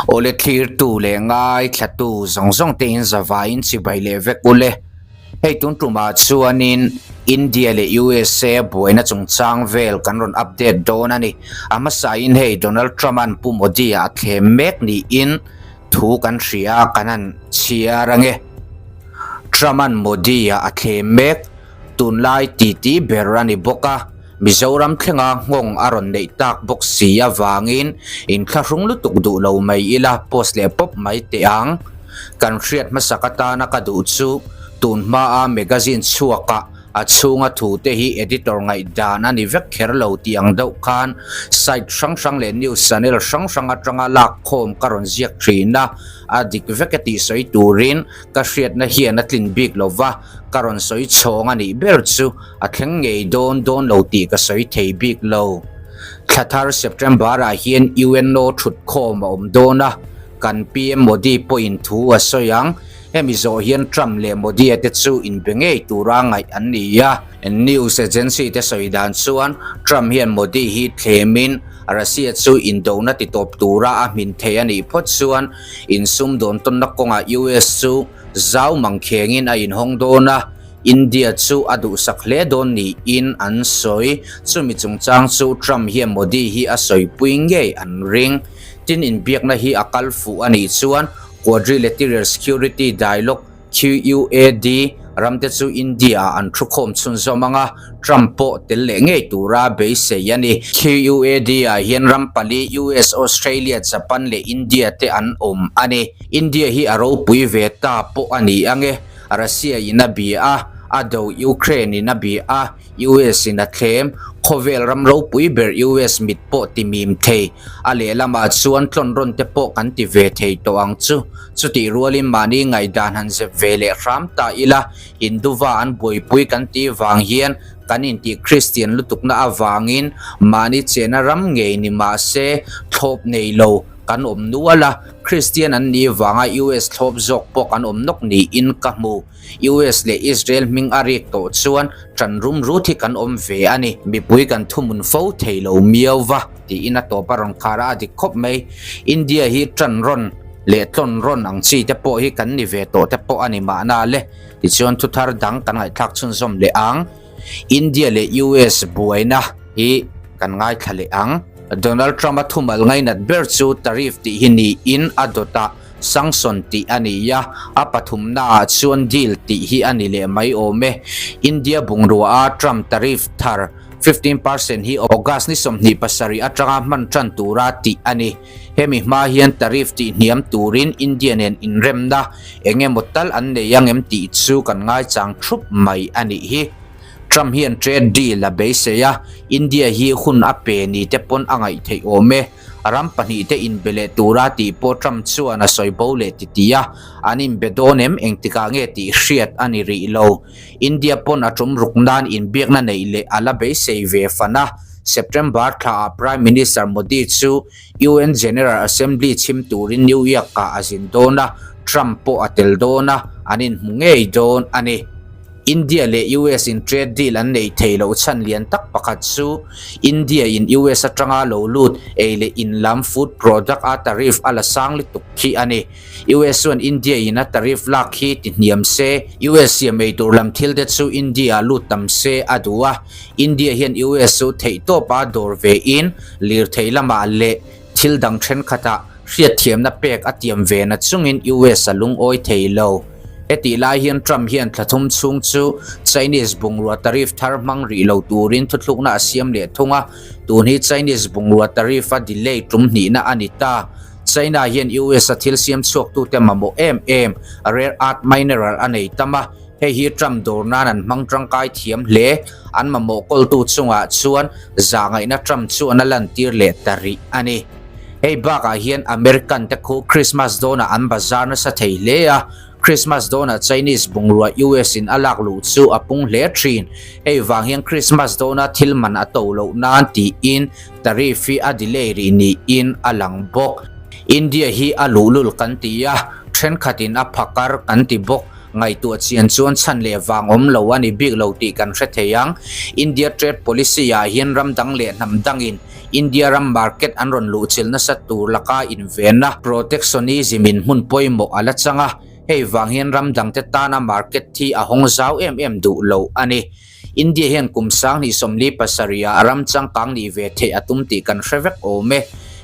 Awle thlirtu leh ngaithlatu zawng zawng te in zavaiin chibai leh vek ule. Hei tun tumah chuanin India leh USA buaina chungchang vel kan rawn update dawn a ni. A hmasain hei Donald Trump-a'n Pu Modi-a a thlem mek niin thu kan hria a, kan han chhiar ange. Trump-a'n Modi-a a thlem mek tunlai titi ber a ni bawk a, Mizoram thlenga nghawng a rawn neih tak bawk si avangin inthlahrung lutuk duh lo mai ila post leh pawp mai teh ang. Kan hriat hmasak atana ka duh chu tun hmaa magazine chhuakah a chhunga thute hi editor ngaihdan a ni vek kher lo tih ang deuh khan site hrang hrang leh news channel hrang hrang atanga lak khawm ka rawn ziak thin a, a dik vek e tih sawi turin ka hriatna hian a tlin bik lo va, ka rawn sawi chhawng a nih ber chu a thleng ngei dawn dawn lo tih ka sawi thei bik lo. Thla thar September ah hian UNO thut khawm a awm dawn a, kan PM Modi pawhin thu a sawi ang. Hemi zawh hian Trump leh Modi-a te chu inbe ngei tura ngaih an ni a. News agency te sawi dan chuan Trump hian Modi hi thlemin Russia chu indona ti tawp tura a hmin thei a nih phawt chuan insumdawn tawnna kawngah US chu zau mangkhengin a inhawng dawn a. India chu a duhsak hle dawn niin an sawi. Chumi chungchang chu Trump hian Modi hi a sawipui ngei an ring. Tin inbiakna hi a kal fuh a nih chuan Quadrilateral Security Dialogue, QUAD, ramte chu India-ah an thukhawm chhunzawm ang a, Trump pawh tel leh ngei tura beisei a ni. QUAD-ah hian ram pali US, Australia, Japan leh India te an awm a ni. India hi a ropui ve ta pawh a ni ang e. Russia in a bia a, a do Ukraine in a bia a, US in a thlem, khawvel ram ropui ber US mit pawh ti mim thei, a lehlamah chuan tlawn rawn te pawh kan ti ve thei tawh ang chu. Chutih rualin mahni ngaihdan han zep ve leh hram ta ila, Hinduva an buaipui kan tih vang hian kan intih Kristian lutukna avangin mahni chena ram ngei ni mahse thlawp nei lo, Kan awm nual a, Kristian an nih vanga US thlawp zawk pawh kan awm nawk niin ka hmu. US leh Israel hming a rik tawh chuan ṭan rum rut hi kan awm ve a ni. Mipui kan thumun fo thei lo miau va, tiin a tawp a rawn khar a, a dik khawp mai. India hi ṭan rawn leh tlawn rawn ang chi te pawh hi kan ni ve tawh te pawh a ni mahna le. Tichuan thuthar dang kan ngaihthlak chhunzawm leh ang. India leh US buaina hi kan ngaithla leh ang. Donald Trump-a thumal ngainat ber chu tariff tih hi niin a dawtah sanction tih a ni a, a pathumnaah chuan deal tih hi a ni leh mai awm e. India bungrua-a Trump tariff thar 15% hi August ni 27 atanga hman tan tura tih a ni. Hemi hma hian tariff tih hniam turin India nen inremna eng emaw tal an nei ang em tih chu kan ngaichang thup mai a nih hi. Trump hian trade deal a beisei a, India hi hun a pe ni te pawn a ngaih theih awm e. Ram pahnihte inbe leh tura tih pawh Trump chuan a sawi bo leh ti ti a, an inbe dawn em engtikah nge tih hriat a ni rih lo. India pawn a tum ruk nan inbiakna neih leh a la beisei ve fan a, September thlaah Prime Minister Modi chu UN General Assembly chhim turin New York-ah a zin dawn a, Trump pawh a tel dawn a, an inhmu ngei dawn a ni. India leh US in trade deal an neih theih loh chhan lian tak pakhat chu India in US atanga lo lut ei leh in lam food product a tariff a la sang lutuk khi a ni. US chuan India in a tariff lak hi ti hniam se, US siam ei tur lam thil te chu India ah lut tam se a duh a. India hian US chu theihtawp a dawr ve in lirthei lamah leh thil dang thenkhatah hriatthiamna pek a tiam ve na chungin US a lungawi thei lo. Hetih lai hian Trump hian thla thum chhung chu Chinese bungrua tariff thar hmang rih lo turin thuthlukna a siam leh thung a, tun hi Chinese bungrua tariff a delay tum hnihna a ni ta. China hian US a thil siam chhuaktute mamawh em em rare earth mineral a nei tam a, hei hi Trump dawr nan an hmang tangkai thiam hle. An mamawh kawltu chungah chuan zahngaihna Trump chuan a lantir leh ta rih a ni. Hei bakah hian American te khu Christmas dawnah an bazar nasa thei hle a, Christmas dawnah Chinese bungrua US in a lak luh chu a pung hle thin. Hei vang hian Christmas dawna thil man a to loh nan tiin tariff hi a delay rih niin a lang bawk. India hi a luhlul kan ti a, thenkhatin a phakar kan ti bawk. Ngaihtuah chian chuan chhan leh vang awm lo a ni bik lo tih kan hre thei ang. India trade policy ah hian ram dang leh hnam dangin. India ram market an rawn luhchilh nasa tur laka invenna, protectionism in hmun pawimawh a la chang a, hei vang hian ram dangte tana market hi a hawng zau em em duh lo a ni. India hian kum 2037 ah ram changkang nih ve theih a tum tih kan hre vek awm e.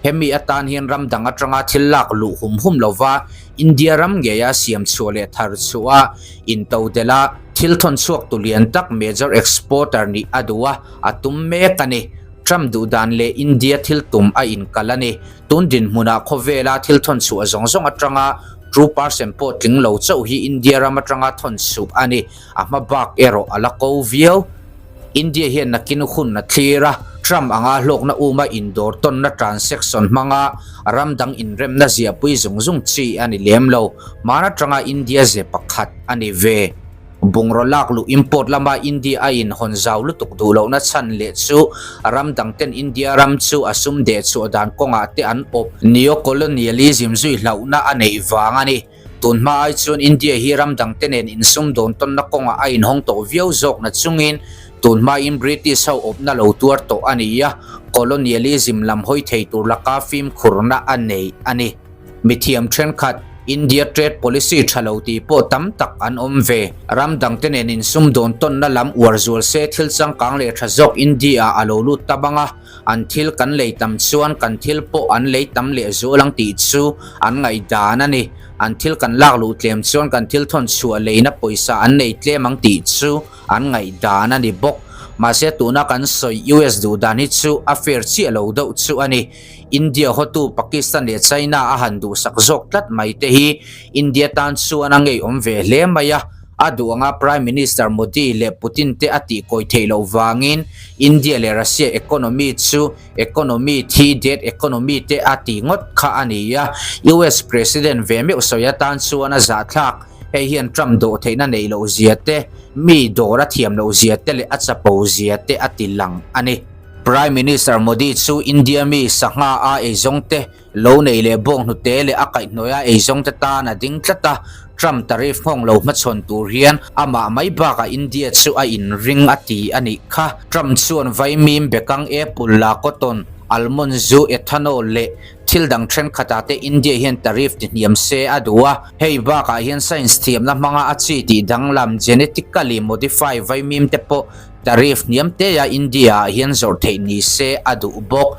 Hemi atan hian ram dang atanga thil lak luh hum hum lova India ram ngeia siam chhuah leh thar chhuah a intodelh a, thil thawn chhuak tu lian tak major exporter nih a duh a, a tum mek a ni. Trump duh dan leh India thil tum a inkal a ni. Tun dinhmunah khawvela thil thawn chhuah zawng zawng atanga 2% pawh tling lo chauh hi India ram atanga thawn chhuh a ni. A hma bak erawh a la ko viau. India hian nakin hun a thlir a, Trump anga hlawkna uma indawr tawnna transaction hmanga ram dang inremna ziahpui zung zung chi a ni lem lo. Hman atanga India ze pakhat a ni ve. Bungraw lak luh import lama India a inhawn zau lutuk duh lohna chhan leh chu ram dang ten India ram chu a sum deh chhuah dan kawngah te an awp neo-colonialism zui hlauhna a neih vang a ni. Tun hma ai chuan India hi ram dangte nen insum dawn tawnna kawngah a inhawng tawh viau zawk na chungin tun hmain British ho awpna lo tuar tawh a ni a, colonialism lam hawi thei tur laka fimkhurna a nei a ni. Mithiam thenkhat, India trade policy tha lo tih pawh tam tak an awm ve. Ram dangte nen insum dawn tawnna lam uar zual se thil changkang leh tha zawk India ah a lo lut ta bang a, An thil kan lei tam chuan kan thil pawh an lei tam leh zual ang tih chu an ngaihdan a ni. An thil kan lak luh tlem chuan kan thil thawn chhuah leina pawisa an nei tlem ang tih chu an ngaihdan a ni bawk. Mahse tuna kan sawi US duh dan hi chu a fair chiah lo deuh chu a ni. India hotu Pakistan leh China a han duhsak zawk tlat mai te hi India tan chuan a ngeiawm ve hle mai a. A duh anga Prime Minister Modi leh Putin te a tih kawi theih loh vangin India leh Russia economy chu economy thi dead economy te a ti ngawt kha a ni a. US President ve meuh sawi atan chuan a zahthlak. Hei hian Trump dawh theihna neih loh zia te, mi dawr a thiam loh zia te leh a chapo zia te a ti lang a ni. Prime Minister Modi chu India mi sangha a eizawng te Lo nei leh bawnghnute leh a kaihhnawih a eizawngte tan a ding tlat a, Trump tariff nghawng lo hmachhawn tur hian amah mai bakah India chu a inring a ti a nih kha. Trump chuan vaimim, bekang, apple, la, cotton, almond zu, ethanol leh thil dang thenkhatah te India hian tariff ti hniam se a duh a. Hei bakah hian science thiamna hmanga a chi tih danglam, genetically modify, vaimim te pawh Tariff hniam teia India-ah hian zawrh theih ni se a duh bawk.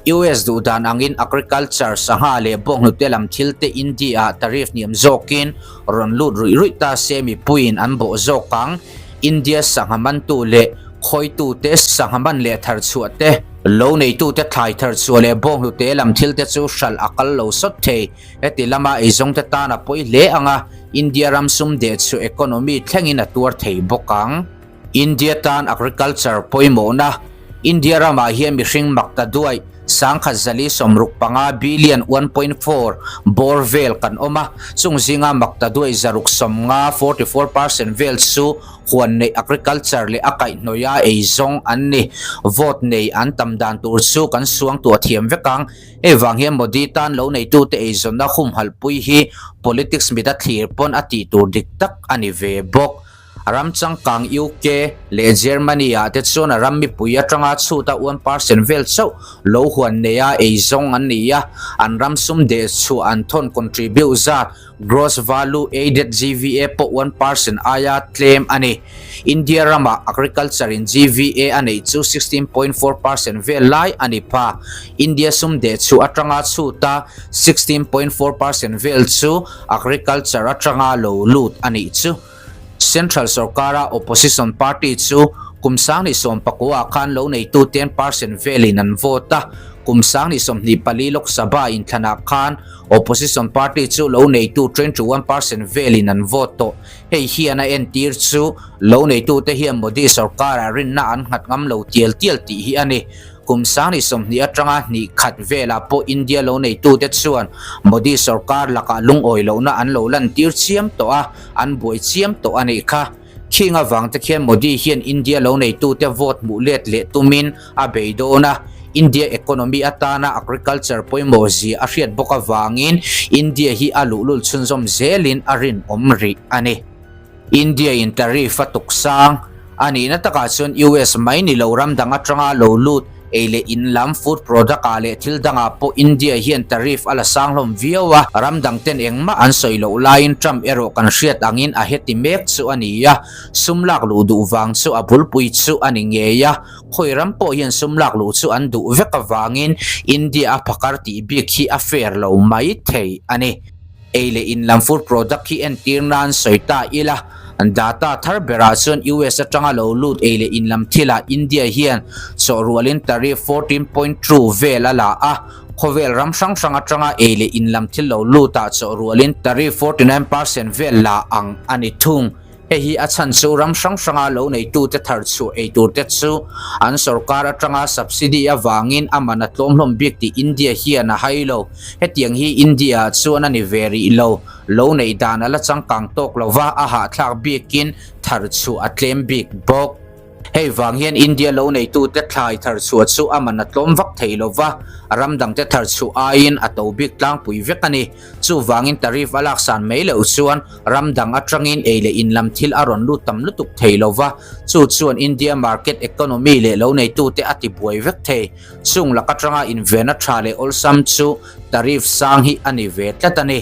US duh dan angin agriculture, sangha leh bawnghnute lam thil te India-ah tariff hniam zawkin rawn lut ruih ruih ta se mipuiin an bawh zawk ang. India sangha mantu leh khawitute sangha man leh tharchhuah te, lo neitute thlai tharchhuah leh bawnghnute lam thil te chu hralh a kal lo sawt thei. Heti lama eizawngte tan a pawi hle ang a, India ram sum dehchhuah economy thlengin a tuar thei bawk ang. India tan agriculture pawimawhna, India ramah hian mihring mak ta duai, 1065 billion, 1.4, bawr vel kan awm a, chung zinga mak ta duai 650, 44%, vel chu huan neih agriculture leh a kaihhnawih a eizawng an ni. Vote nei an tam dan tur chu kan suangtuah thiam vek ang. Hei vang hian Modi tan lo neitute eizawnna humhalhpui hi politics mit a thlir pawn a tih tur dik tak a ni ve bawk. Ram changkang UK leh Germany ah te chuan a ram mipui atanga chhuta 1% vel chauh lo huan neia eizawng an ni a, an ram sum deh chhuah an thawn contribute zat Gross Value Added GVA pawh 1% aia tlem a ni. India ramah agriculture in GVA a neih chu 16.4% vel lai a ni pha. India sum deh chhuah atanga chhuta 16.4% vel chu agriculture atanga lo lut a nih chu. Central sorkara opposition party chu kum 2019 ah khan lo neitu 10% velin an vote a, kum 2024 Lok Sabha inthlanah khan opposition party chu lo neitu 21% velin an vote tawh. Hei hian a entir chu lo neitute hian Modi sorkarah rinna an nghat ngam lo tial tial tih hi a ni. Kum 20 atanga hnih khat velah pawh India lo neitute chuan Modi sorkar lakah lungawi lohna an lo lantir chiam tawh a, an buai chiam tawh a nih kha. Khing avang te khian Modi hian India lo neitute vote hmuh let leh tumin a bei dawn a, India economy atana agriculture pawimawh zia a hriat bawk avangin India hi a luhlul chhunzawm zelin a rinawm rih a ni. India in tariff a tuk sang a nihna takah chuan US mai ni lo ram dang atanga lo lut. Ei leh in lam, food product ah leh thil dangah pawh India hian tariff a la sang hlawm viau a, ram dang ten engmah an sawi loh laiin Trump erawh kan hriat angin a heti mek chu a ni a, sum lak luh duh vang chu a bulpui chu a ni ngei a, khawi ram pawh hian sum lak luh chu an duh vek avangin India a phakar tih bik hi a fair lo mai thei a ni. Ei leh in lam food product hi entir nan sawi ta ila, data thar berah chuan US atanga lo lut ei leh in lam thilah India hian chawhrualin tariff 14.2 vel a la a, khawvel ram hrang hrang atanga ei leh in lam thil lo lutah chawhrualin tariff 49% vel la ang a ni thung. Hei hi a chhan chu ram hrang hranga lo neitute thar chhuah ei turte chu an sorkar atanga subsidy avangin a man a tlawm hlawm bik tih India hian a hai lo. Hetiang hi India-ah chuan a ni ve rih lo. Lo neih dan a la changkang tawk lo va, a hahthlak bikin thar chhuah a tlem bik bawk. Hei vang hian India lo neitute thlai thar chhuah chu a man a tlawm vak thei lo va, ram dangte thar chhuah aiin a to bik tlangpui vek a ni. Chuvangin tariff a laksan mai loh chuan ram dang atangin ei leh in lam thil a rawn lut tam lutuk thei lo va, chu chuan India market economy leh lo neitute a tibuai vek thei. Chung lak atanga invenna tha leh awlsam chu tariff sang hi a ni ve tlat a ni.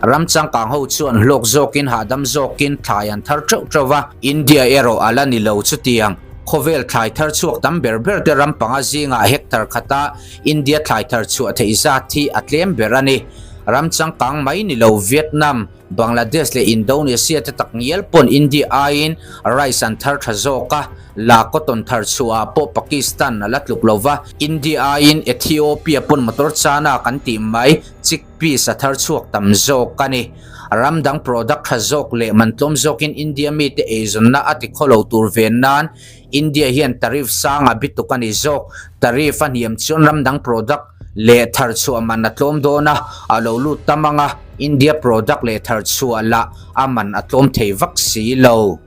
Ram changkang ho chuan hlawk zawkin hahdam zawkin thlai an thar teuh teuh va, India erawh a la ni lo chutiang. Khawvel thlai thar chhuak tam ber ber te ram panga zingah hectare khata India thlai thar chhuah theih zat hi a tlem ber a ni. Ram changkang mai ni lo Vietnam, Bangladesh leh Indonesia te tak ngial pawn India aiin rice an thar tha zawk a, la cotton thar chhuah ah pawh Pakistan a la tluk lo va, India aiin Ethiopia pawn motor chana kan tih mai chickpeas a thar chhuak tam zawk a ni. Ram dang product tha zawk leh man tlawm zawkin India mite eizawnna a ti khawlo tur ve nan India hian tariff sang a bituk a ni zawk. Tariff a hniam chuan ram dang product leh thar chhuah man a tlawm dawn a, a lo lut tam ang a, India product leh thar chhuah lah a man a tlawm thei vak si lo.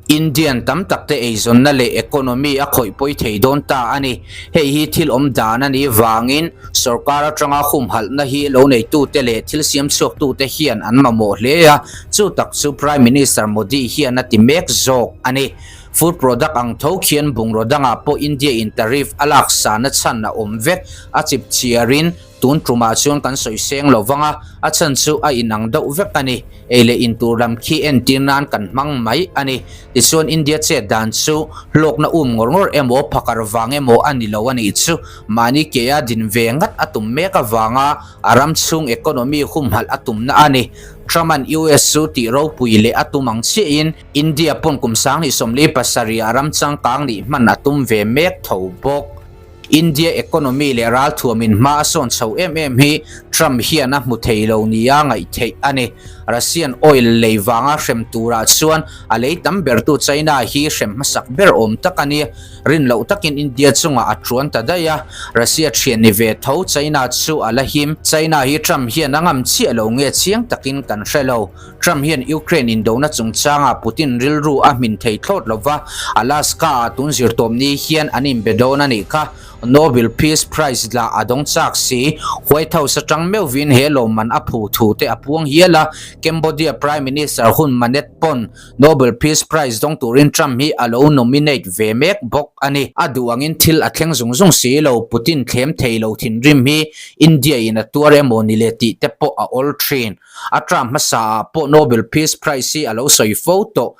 Indian tam tak te eizawnna leh economy a khawih pawi thei dawn ta a ni. Hei hi thil awm dan a nih vangin sorkar atanga humhalhna hi lo neitute leh thil siam chhuaktute hian an mamawh hle a, chu tak chu Prime Minister Modi hian a ti mek zawk a ni. Food product ang tho khian bungraw dangah pawh India in tariff a lak sana chhan a awm vek, a chip chiarin tun tumah chuan kan sawi seng lo vang a, a chhan chu a inang deuh vek a ni. Ei leh in tur lam khi entir nan kan hmang mai a ni. Tichuan India chet dan chu hlawkna um ngawr ngawr emaw phakar vang emaw a ni lo a nih chu mahni ke a din ve ngat a tum mek avanga a ram chhung economy humhalh a tumna a ni. Trump-a'n US chu tih ropui leh a tum ang chiahin, India pawn kum 2047 ah ram changkang nih hman a tum ve mek tho bawk. India economy leh ralthuam in hma a sawn chho em em hi Trump hian a hmu thei lo nia ngaih theih a ni. Russian oil lei vanga hrem turah chuan a lei tam bertu China hi hrem hmasak ber awm tak a ni. Rin loh takin India chungah a tuan ta daih a, Russia thian ni ve tho China chu a la him. China hi Trump hian a ngam chiah lo nge chiang takin kan hre lo. Trump hian Ukraine indona chungchangah Putin rilru a hmin thei thlawt lova, Alaska-ah tun zirtawpni hian an inbe dawn a nih kha. Nobel Peace Prize lah a dawng chak si. White House atang meuhvin he lawmman a phu thu te a puang hial a, Cambodia Prime Minister Hun Manet pawn Nobel Peace Prize dawng turin Trump hi a lo nominate ve mek bawk a ni. A duh angin thil a thleng zung zung si lo, Putin thlem thei lo thinrim hi India-in a tuar emaw ni le tih te pawh a awl thin. A term hmasa ah pawh Nobel Peace Prize hi a lo sawi fo tawh.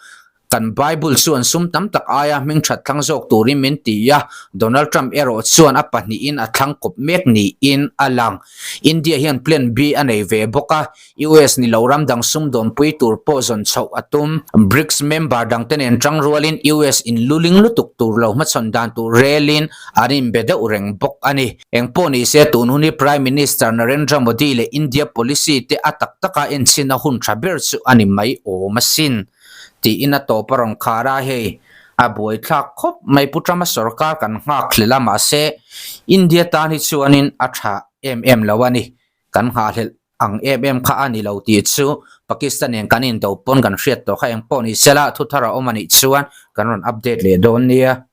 Kan Bible chuan sum tam tak aia hming that thlang zawk turin min ti a, Donald Trump erawh chuan a pahnihin a thlang kawp mek niin a lang. India hian Plan B a nei ve bawk a, US ni lo ram dang sum dawnpui tur pawh zawn chhoh a tum. BRICS member dangte nen tang rualin US in luling lutuk tur lo hmachhawn dan tur relin an inbe deuh reng bawk a ni. Engpawh ni se tun hun hi Prime Minister Narendra Modi leh India policy te a tak taka enchhin a hun tha ber chu a ni mai awm asin tiin a tawp a rawn khar a, hei a buaithlak khawp mai Pu Trump-a sorkar kan nghak hlel a mahse India tan hi chuanin a tha em em lo a ni, kan nghahhlelh ang em em kha a ni lo tih chu Pakistan nen kan indo pawn kan hriat tawh kha engpawh ni sela thuthar a awm a nih chuan kan rawn update leh dawn nia.